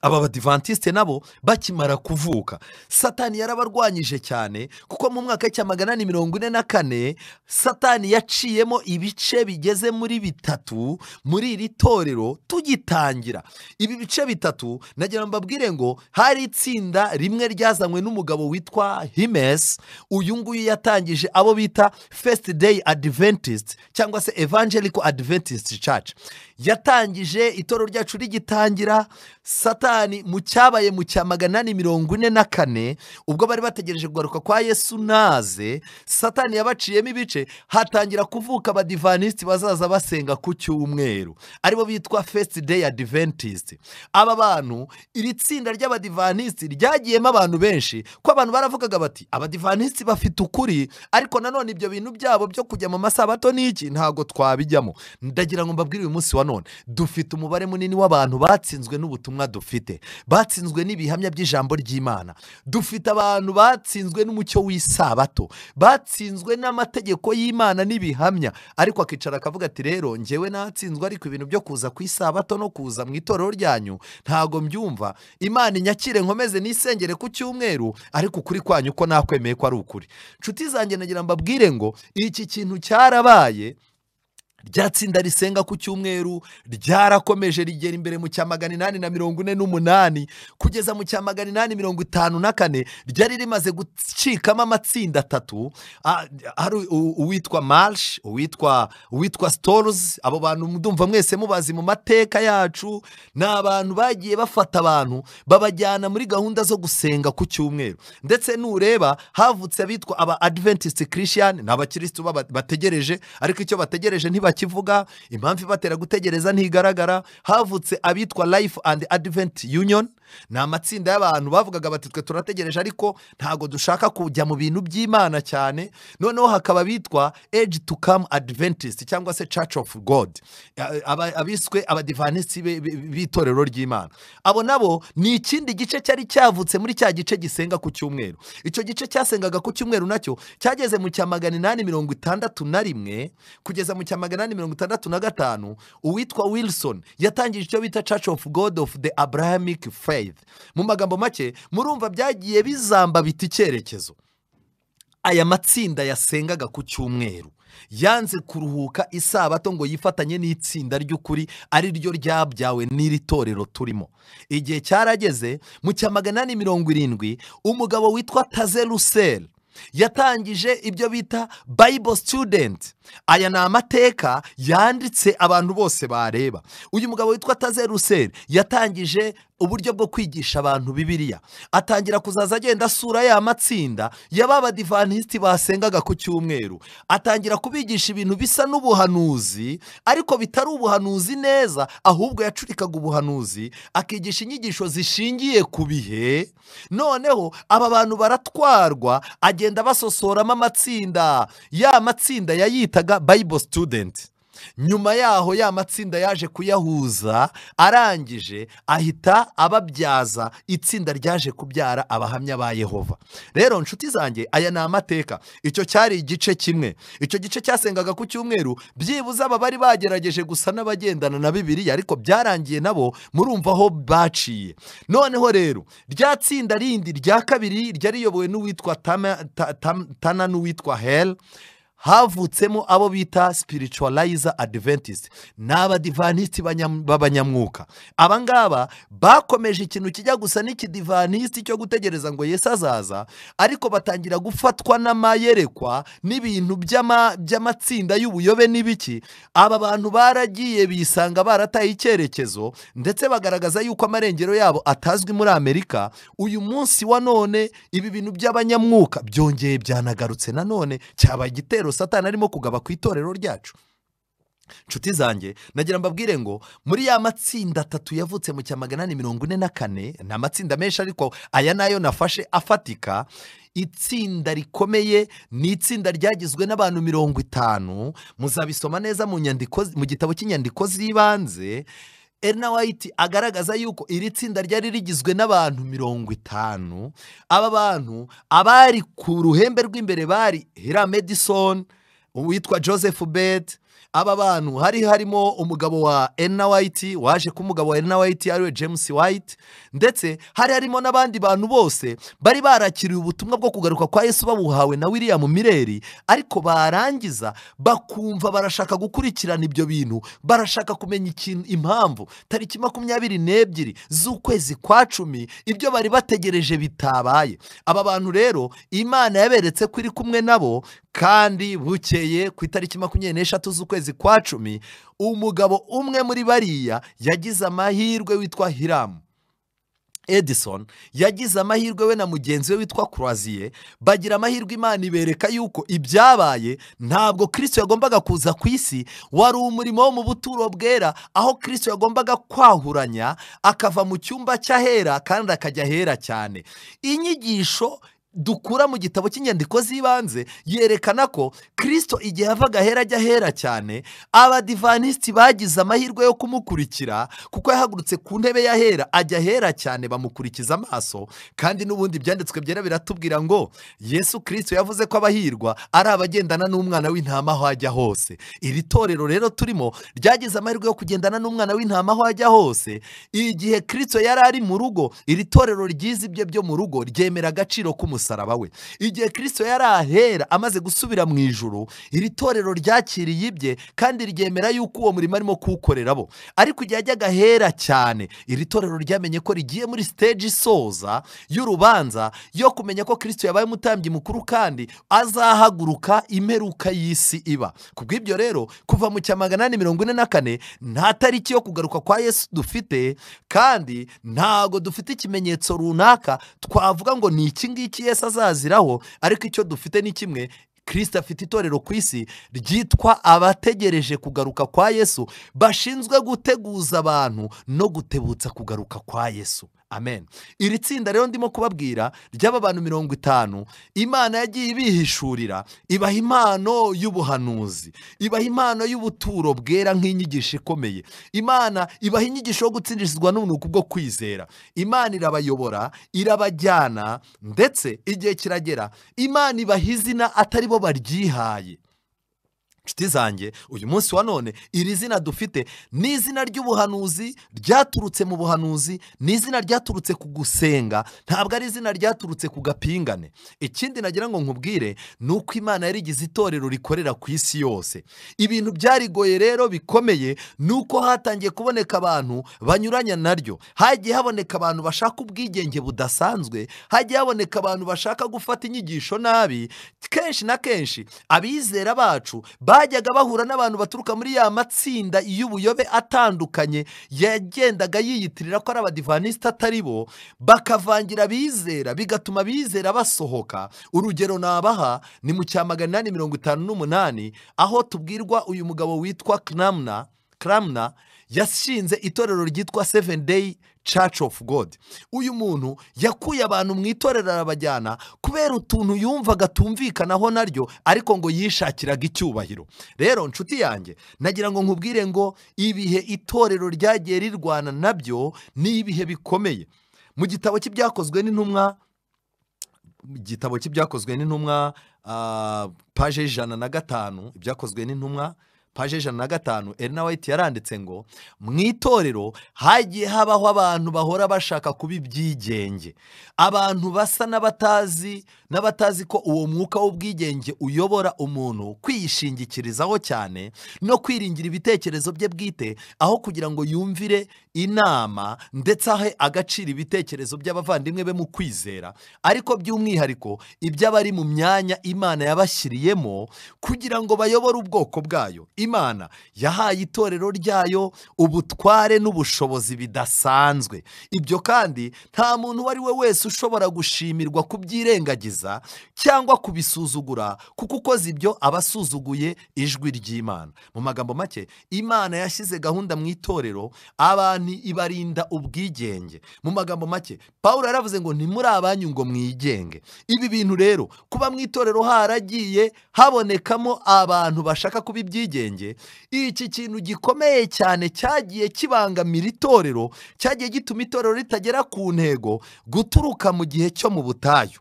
Aba Badivantiste nabo bakimara kuvuka, Satani yarabarwanyije cyane, kuko mu mwaka wa 844 Satani yaciyemo ibice bigeze muri bitatu muri iri torero tugitangira. Ibi bice bitatu nagira mbabwire ngo hari itsinda rimwe ryazanywe n'umugabo witwa Himes. Uyu nguyu yatangije abo bita First Day Adventist cyangwa se Evangelical Adventist Church. Yatangije itorero ryacu rigitangira. Satani mu cyabaye mu cya 844, ubwo bari bategereje kugaruka kwa Yesu naze, Satani yabaciyemo ibice, hatangira kuvuka Abadivantisti bazaza basenga ku cyumweru, aribo bitwa First Day Adventist. Aba bantu, iri tsinda ry'Abadivantisti ryagiyemo abantu benshi, ko abantu baravugaga bati Abadivantisti bafite ukuri, ariko nanone ibyo bintu byabo byo kujya mu masabato n'iki ntago twabijyamo. Ndagira ngo mbabwire uyu munsi wa none, dufite umubare munini w'abantu batsinzwe n'ubutumwa dufite, batsinzwe n'ibihamya by'ijambo ry'Imana. Dufite abantu batsinzwe n'umucyo w'isabato, batsinzwe n'amategeko y'Imana n'ibihamya, ariko akicara akavuga ati rero njyewe natsinzwe, ariko ibintu byo kuza ku isabato no kuza mu itorero ryanyu ntago mbyumva. Imana inyakire nkomeze nisengere ku cyumweru, ariko ukuri kwanyu ko nakwemeye ko ari ukuri. Nshuti zanjye, nagira mbabwire ngo iki kintu cyarabaye. Rya tsinda risenga ku cyumweru ryarakomeje rigera imbere mu cya 848 kugeza mu cya 854, ryari rimaze gucikamo amatsinda atatu. Hari uwitwa Marsh, uwitwa Stolz. Abo bantu ndumva mwese mubazi mu mateka yacu, ni abantu bagiye bafata abantu babajyana muri gahunda zo gusenga ku cyumweru. Ndetse nureba havutse abitwa aba Adventist Christian, ni abakirisitu bategereje, ariko icyo bategereje ntibakivuga, impamvu ibatera gutegereza ntigaragara. Havutse abitwa Life and Advent Union, ni amatsinda y'abantu bavugaga bati twe turategereje ariko ntago dushaka kujya mu bintu by'Imana cyane. Noneho hakaba abitwa Age to Come Adventist cyangwa se Church of God, abiswe Abadivantisti b'itorero ry'Imana. Abo nabo ni ikindi gice cyari cyavutse muri cya gice gisenga ku cyumweru. Icyo gice cyasengaga ku cyumweru nacyo cyageze mu cya 861 kugeza mu cya 865. Uwitwa Wilson yatangije icyo bita Church of God of the Abrahamic Faith. Mu magambo make murumva byagiye bizamba biti icyerekezo. Aya matsinda yasengaga ku cyumweru yanze kuruhuka isabato ngo yifatanye n'itsinda ry'ukuri ari ryo ryabyawe n'iri torero turimo. Igihe cyarageze mu cya 870, umugabo witwa Taze Russell yatangije ibyo bita Bible Student. Aya ni amateka yanditse abantu bose bareba. Uyu mugabo witwa Taze Russell yatangije uburyo bwo kwigisha abantu Bibiliya, atangira kuzaza agenda asura ya matsinda y'Abadivantisti basengaga ku cyumweru, atangira kubigisha ibintu bisa n'ubuhanuzi ariko bitari ubuhanuzi neza, ahubwo yacurikaga ubuhanuzi akigisha inyigisho zishingiye ku bihe. Noneho aba bantu baratwarwa, agenda basosoramo amatsinda, ya matsinda yayitaga Bible Student. Nyuma yaho ya matsinda yaje kuyahuza, arangije ahita ababyaza itsinda ryaje kubyara Abahamya ba Yehova. Rero nshuti zanjye, aya ni amateka. Icyo cyari igice kimwe. Icyo gice cyasengaga ku cyumweru, byibuze aba bari bagerageje gusa n'abagendana na Bibiliya, ariko byarangiye nabo murumva aho baciye. Noneho rero rya tsinda rindi rya kabiri ryariyobowe n'uwitwa Tana n'uwitwa Hel, havutsemo abo bita Spiritualizer Adventist, n'abadivantisti b'abanyamwuka. Aba ngaba bakomeje ikintu kijya gusa n'ikidivantisti cyo gutegereza ngo Yesu azaza, ariko batangira gufatwa n'amayerekwa n'ibintu by'amatsinda y'ubuyobe n'ibiki. Aba bantu baragiye bisanga barataye icyerekezo, ndetse bagaragaza yuko amarengero yabo atazwi muri Amerika. Uyu munsi wa none ibi bintu by'abanyamwuka byongeye byanagarutse nanone, cyabaye igitero Satani arimo kugaba ku itorero ryacu. Nshuti zanjye, nagira mbabwire ngo muri ya matsinda atatu yavutse mu cya 844, ni amatsinda menshi ariko aya nayo nafashe afatika. Itsinda rikomeye ni itsinda ryagizwe n'abantu 50, muzabisoma neza mu nyandiko, mu gitabo cy'inyandiko z'ibanze. Ellen White agaragaza yuko iri tsinda ryari rigizwe n'abantu 50. Aba bantu abari ku ruhembe rw'imbere bari Hiram Edison, uwitwa Joseph Bett. Aba bantu hari harimo umugabo wa Ellen White, waje ku mugabo wa Ellen White ariwe James White, ndetse hari harimo n'abandi bantu bose bari barakiriye ubutumwa bwo kugaruka kwa Yesu babuhawe na William Miller, ariko barangiza bakumva barashaka gukurikirana ibyo bintu, barashaka kumenya ikintu, impamvu tariki 22 z'ukwezi kwa 10 ibyo bari bategereje bitabaye. Aba bantu rero Imana yaberetse ko iri kumwe nabo, kandi bukeye ku itariki 23 z'ukwezi kwa 10 umugabo umwe muri bariya yagize amahirwe witwa Hiram Edison, yagize amahirwe we na mugenzi we witwa Croisier, bagira amahirwe Imana ibereka yuko ibyabaye ntabwo Kristo yagombaga kuza ku isi, wari umurimo wo mu buturo bwera, aho Kristo yagombaga kwahuranya akava mu cyumba cy'ahera kandi akajya ahera cyane. Inyigisho dukura mu gitabo cy'inyandiko z'ibanze yerekana ko Kristo igihe yavaga ahera ajya ahera cyane, abadivantisti bagize amahirwe yo kumukurikira, kuko yahagurutse ku ntebe y'ahera ajya ahera cyane, bamukurikiza amaso. Kandi n'ubundi byanditswe byera biratubwira ngo Yesu Kristo yavuze ko abahirwa ari abagendana n'umwana w'intama aho ajya hose. Iri torero rero turimo ryagize amahirwe yo kugendana n'umwana w'intama aho ajya hose. Igihe Kristo yari ari mu rugo, iri torero ryize ibye byo mu rugo, ryemera agaciro k'umusaraba we. Igihe Kristo yari ahera amaze gusubira mu ijuru, iri torero ryakiriye ibye kandi ryemera yuko uwo murimo arimo kuwukorera bo. Ariko igihe yajyaga ahera cyane, iri torero ryamenye ko rigiye muri stage isoza y'urubanza yo kumenya ko Kristo yabaye umutambyi mukuru kandi azahaguruka imperuka y'isi iba. Kubw'ibyo rero kuva mu cya 844 nta tariki yo kugaruka kwa Yesu dufite, kandi ntago dufite ikimenyetso runaka twavuga ngo ni iki ngiki Yesu azaziraho, ariko icyo dufite ni kimwe: Kristo afite itorero ku isi ryitwa abategereje kugaruka kwa Yesu, bashinzwe guteguza abantu no gutebutsa kugaruka kwa Yesu. Amen. Iri tsinda rero ndimo kubabwira ry'aba bantu 50, Imana yagiye ibihishurira, ibaha impano y'ubuhanuzi, ibaha impano y'ubuturo bwera nk'inyigisho ikomeye. Imana ibaha inyigisho yo gutsindishizwa n'ubuntu bwo kwizera. Imana irabayobora, irabajyana, ndetse igihe kiragera Imana ibaha izina atari bo baryihaye. Nshuti zanjye, uyu munsi wa none iri zina dufite ni izina ry'ubuhanuzi ryaturutse mu buhanuzi, ni izina ryaturutse ku gusenga, ntabwo ari izina ryaturutse ku gapingane. Ikindi nagira ngo nkubwire ni uko Imana yarigize itorero rikorera ku isi yose. Ibintu byarigoye rero bikomeye ni uko hatangiye kuboneka abantu banyuranya naryo, hagiye haboneka abantu bashaka ubwigenge budasanzwe, hagiye haboneka abantu bashaka gufata inyigisho nabi. Kenshi na kenshi abizera bacu bajyaga bahura n'abantu baturuka muri ya matsinda y'ubuyobe atandukanye yagendaga yiyitirira ko ari abadivantisiti atari bo, bakavangira abizera, bigatuma abizera basohoka. Urugero nabaha ni mu cya 858, aho tubwirwa uyu mugabo witwa Kramna Yashinze itorero ryitwa Seven Day Church of God. Uyu muntu yakuye abantu mu itorero arabajyana kubera utuntu yumvaga tumvikanaho naryo, ariko ngo yishakiraga icyubahiro. Rero nshuti yanjye, nagira ngo nkubwire ngo ibihe itorero ryagiye rirwana nabyo ni ibihe bikomeye. Mu gitabo cy'ibyakozwe n'intumwa, igitabo cy'ibyakozwe n'intumwa, paje 105, ibyakozwe n'intumwa paje 105, Ellen White yaranditse ngo mu itorero hagiye habaho abantu bahora bashaka kuba ibyigenge, abantu basa n'abatazi ko uwo mwuka w'ubwigenge uyobora umuntu kwiyishingikirizaho cyane no kwiringira ibitekerezo bye bwite, aho kugira ngo yumvire inama ndetse ahe agaciro ibitekerezo by'abavandimwe be mu kwizera, ariko by'umwihariko iby'abari mu myanya Imana yabashyiriyemo kugira ngo bayobore ubwoko bwayo. Imana yahaye itorero ryayo ubutware n'ubushobozi bidasanzwe. Ibyo kandi nta muntu uwo ari we wese ushobora gushimirwa kubyirengagiza cyangwa kubisuzugura, kuko ukoze ibyo aba asuzuguye ijwi ry'Imana. Mu magambo make, Imana yashyize gahunda mu itorero, abantu ibarinda ubwigenge. Mu magambo make, Pawulo yaravuze ngo ntimuri abanyu ngo mwigenge. Ibi bintu rero, kuba mu itorero haragiye habonekamo abantu bashaka kuba ibyigenge, iki kintu gikomeye cyane cyagiye kibangamira itorero, cyagiye gituma itorero ritagera ku ntego guturuka mu gihe cyo mu butayu.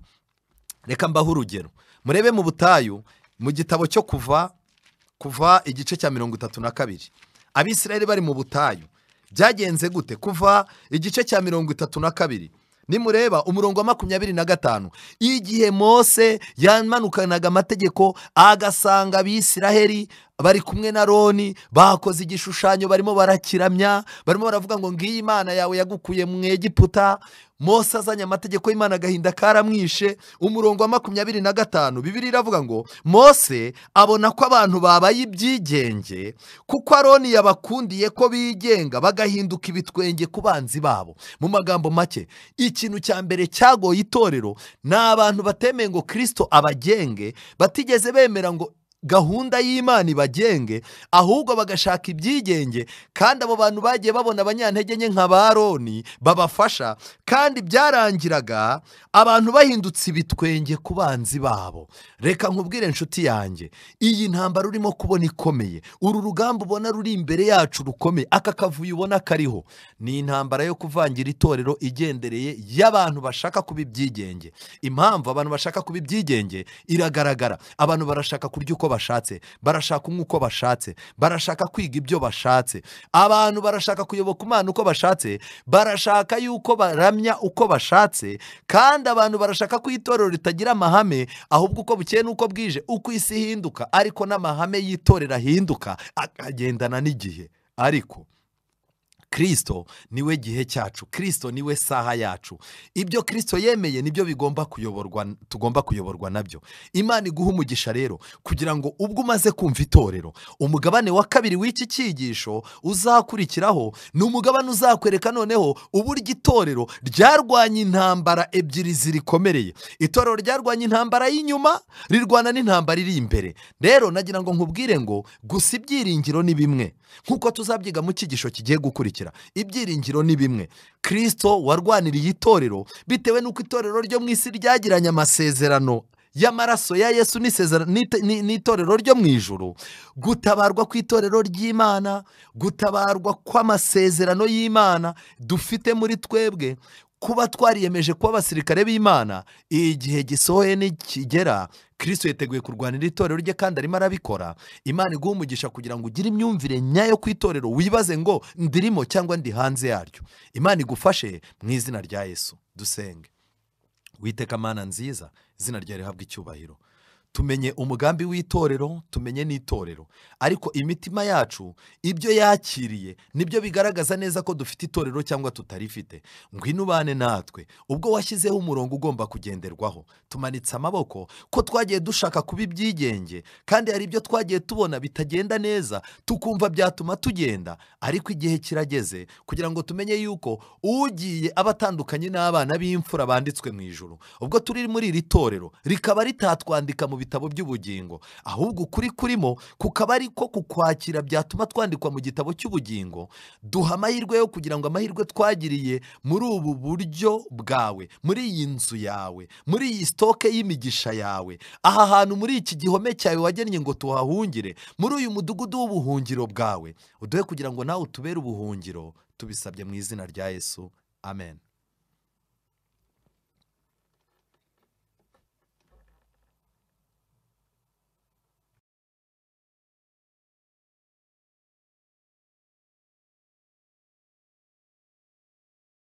Reka mbahe urugero. Murebe mu butayu, mu gitabo cyo kuva igice cya 32. Abisirayeli bari mu butayu. Byagenze gute? Kuva igice cya 32. Nimureba umurongo wa 25, igihe Mose yamanukanaga amategeko agasanga Abisiraheli bari kumwe na Aroni, bakoze igishushanyo, barimo barakiramya, barimo baravuga ngo ngiyi Imana yawe yagukuye mu Egiputa. Mose azanye amategeko y'Imana, agahinda karamwishe. Umurongo wa 25, Bibiliya iravuga ngo Mose abona ko abantu babaye ibyigenge, kuko Aroni yabakundiye ko bigenga bagahinduka ibitwenge ku banzi babo. Mu magambo make, ikintu cya mbere cyagoye itorero ni abantu batemeye ngo Kristo abagenge, batigeze bemera ngo gahunda y'Imana ibagenge, ahubwo bagashaka ibyigenge. Kandi abo bantu bagiye babona abanyantege nke nka ba Aroni babafasha, kandi byarangiraga abantu bahindutse ibitwenge ku banzi babo. Reka nkubwire nshuti yanjye, iyi ntambara urimo kubona ikomeye, uru rugamba ubona ruri imbere yacu rukomeye, aka kavuyo ubona kariho, ni intambara yo kuvangira itorero igendereye y'abantu bashaka kuba ibyigenge. Impamvu abantu bashaka kuba ibyigenge iragaragara. Abantu barashaka kurya uko bashatse, barashaka kunywa uko bashatse, barashaka kwiga ibyo bashatse, abantu barashaka kuyoboka Imana uko bashatse, barashaka yuko baramya uko bashatse, kandi abantu barashaka ko itorero ritagira amahame, ahubwo uko bukeye n'uko bwije, uko isi ihinduka, ariko n'amahame y'itorero ahinduka akagendana n'igihe. Ariko Kristo niwe gihe cyacu, Kristo niwe saha yacu. Ibyo Kristo yemeye nibyo bigomba kuyoborwa, tugomba kuyoborwa nabyo. Imana iguha umugisha rero kugira ngo ubwo umaze kumva itorero, umugabane wa kabiri w'iki cyigisho uzakurikiraho ni umugabane uzakwereka noneho uburyo itorero ryarwanye intambara ebyiri zirikomereye. Itorero ryarwanye intambara y'inyuma, rirwana n'intambara iri imbere. Rero nagira ngo nkubwire ngo gusa ibyiringiro ni bimwe, nkuko tuzabyiga mu cyigisho kigiye gukurikira. Ibyiringiro ni bimwe. Kristo warwaniriye itorero bitewe n'uko itorero ryo mu isi ryagiranye amasezerano y'amaraso ya Yesu n'itorero ryo mu ijuru. Gutabarwa kw'itorero ry'Imana, gutabarwa kw'amasezerano y'Imana dufite muri twebwe, kuba twariyemeje kuba abasirikare b'Imana, igihe gisohoye nikigera, Kristo yiteguye kurwanira itorero rye kandi arimo arabikora. Imana iguha umugisha kugira ngo ugire imyumvire nyayo ku itorero, wibaze ngo ndirimo cyangwa ndi hanze yaryo. Imana igufashe mu izina rya Yesu. Dusenge. Uwiteka Mana nziza, izina ryawe rihabwe icyubahiro. Tumenye umugambi w'itorero, tumenye n'itorero, ariko imitima yacu ibyo yakiriye nibyo bigaragaza neza ko dufite itorero cyangwa tutarifite. Ngwino ubane natwe ubwo washyizeho umurongo ugomba kugenderwaho. Tumanitse amaboko ko twagiye dushaka kuba ibyigenge, kandi hari ibyo twagiye tubona bitagenda neza tukumva byatuma tugenda, ariko igihe kirageze kugira ngo tumenye yuko ugiye abatandukanye n'abana b'imfura banditswe mu ijuru. Ubwo turi muri iri torero rikaba ritatwandika mu bitabo by'ubugingo, ahubwo ukuri kurimo kukaba ari ko kukwakira byatuma twandikwa mu gitabo cy'ubugingo. Duha amahirwe yo kugira ngo amahirwe twagiriye muri ubu buryo bwawe, muri iyi nzu yawe, muri iyi sitoke y'imigisha yawe, aha hantu muri iki gihome cyawe wagennye ngo tuhahungire, muri uyu mudugudu w'ubuhungiro bwawe, uduhe kugira ngo nawe utubere ubuhungiro. Tubisabye mu izina rya Yesu, amen.